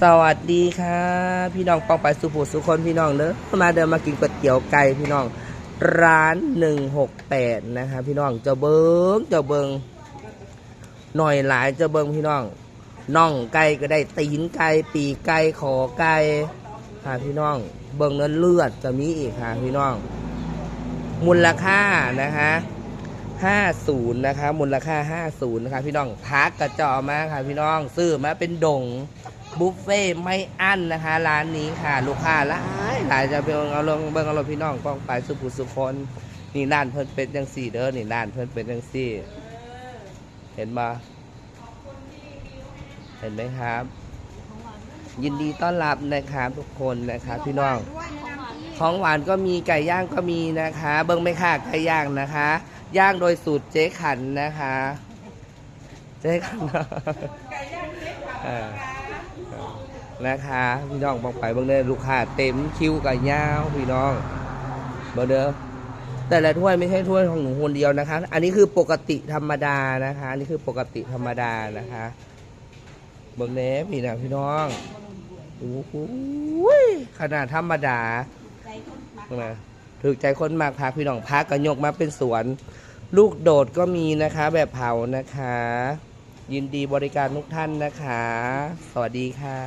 ສະຫວັດດີຄ່ະ ພີ່ນ້ອງປ້ອງປາຍສູ່ຜູ້ສູ່ຄົນ ພີ່ນ້ອງເດີ ມາເດີ ມາກິນກ໋ວຍຕຽວໄກ່ ພີ່ນ້ອງ ຮ້ານໜຶ່ງຫົກແປດ ນະຄະ ພີ່ນ້ອງ. ເຈົ້າເບິ່ງ ເຈົ້າເບິ່ງ ໜ້ອຍຫຼາຍ ເຈົ້າເບິ່ງ ພີ່ນ້ອງ ໜ່ອງໄກ່ກໍໄດ້ ຕີນໄກ່ ປີກໄກ່ ຂໍໄກ່ ຄ່ະ ພີ່ນ້ອງ. ເບິ່ງເນື້ອ ເລືອດກໍມີອີກຄ່ະ ພີ່ນ້ອງ. ມູນລະຄ່ານະຄະ ຫ້າສິບ ນະຄະ ມູນລະຄ່າ ຫ້າສິບ ນະຄະ ພີ່ນ້ອງ. ຜັກກໍເຈົ້າເອົາມາຄ່ະ ພີ່ນ້ອງ ຊື້ມາເປັນດົງ. ບຸບເຟໄມ່ອັ້ນນະຄະ ຮ້ານນີ້ຄ່ະ ລູກຄ້າຫຼາຍໆ. ເຈົ້າເບິ່ງເອົາໂລດ ເບິ່ງເອົາໂລດ ພີ່ນ້ອງປ້ອງປາຍສູ່ຜູ້ສູ່ຄົນ. ນີ້ ຮ້ານເພິ່ນເປັນຈັ່ງຊີ້ເດີ ນີ້ ຮ້ານເພິ່ນເປັນຈັ່ງຊີ້ ເຫັນບໍ່ ເຫັນໄໝຄັບ? ຍິນດີຕ້ອນຮັບນະຄັບທຸກຄົນນະຄັບ ພີ່ນ້ອງ. ຂອງຫວານກໍມີ ໄກ່ຍ່າງກໍມີນະຄະ. ເບິ່ງແມ່ຄ້າໄກ່ຍ່າງນະຄະ ຍ່າງໂດຍສູດເຈຂັນນະຄະ ເຈຂັນ ເອີ ນະຄະ ພີ່ນ້ອງ ບອກໄປເບິ່ງເດີ ລູກຄ້າເຕັມ ຄິວກໍຍາວ ພີ່ນ້ອງ ເບິ່ງເດີ. ແຕ່ລະຖ້ວຍ ໄມ່ໃຊ່ຖ້ວຍຂອງໜູຄົນດຽວນະຄະ. ອັນນີ້ຄືປົກກະຕິທຳມະດານະຄະ ອັນນີ້ຄືປົກກະຕິທຳມະດານະຄະ. ເບິ່ງແດ່ ພີ່ນະ ພີ່ນ້ອງ ໂອ້ໂຫ ຂະໜາດທຳມະດານະ ຖືກໃຈຄົນມັກຜັກ ພີ່ນ້ອງ. ຜັກກໍຍົກມາເປັນສວນ ລູກໂດດກໍມີນະຄະ ແບບເຜົານະຄະ. ຍິນດີບໍລິການທຸກທ່ານນະຄະ ສະຫວັດດີຄ່ະ.